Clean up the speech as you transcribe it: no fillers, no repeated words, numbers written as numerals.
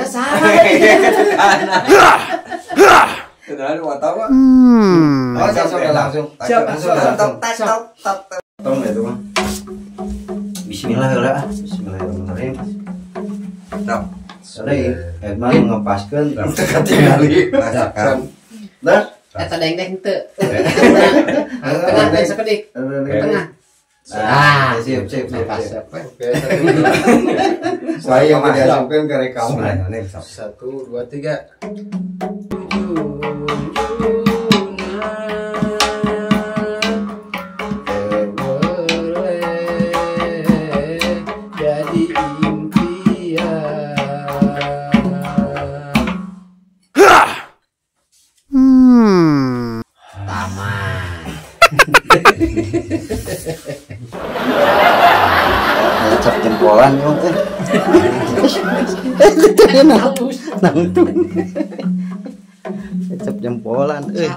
Saha. Kenalan watau mah. Oh, siap langsung. Siap, langsung. Tok tok tok. Tong itu mah. Bismillah heula. Bismillahirrahmanirrahim. Tok. Sore, Edman ngepaskeun teu katingali. Dah. Eta deng-deng teu. Tengah teh sakedik. Tengah. Ah, siap siap siap. Saya yang diasupkeun ke rekaman. 1 2 3. Jadi impian. Taman. Cap jempolan emang teh. Nangtung. Cap jempolan euy.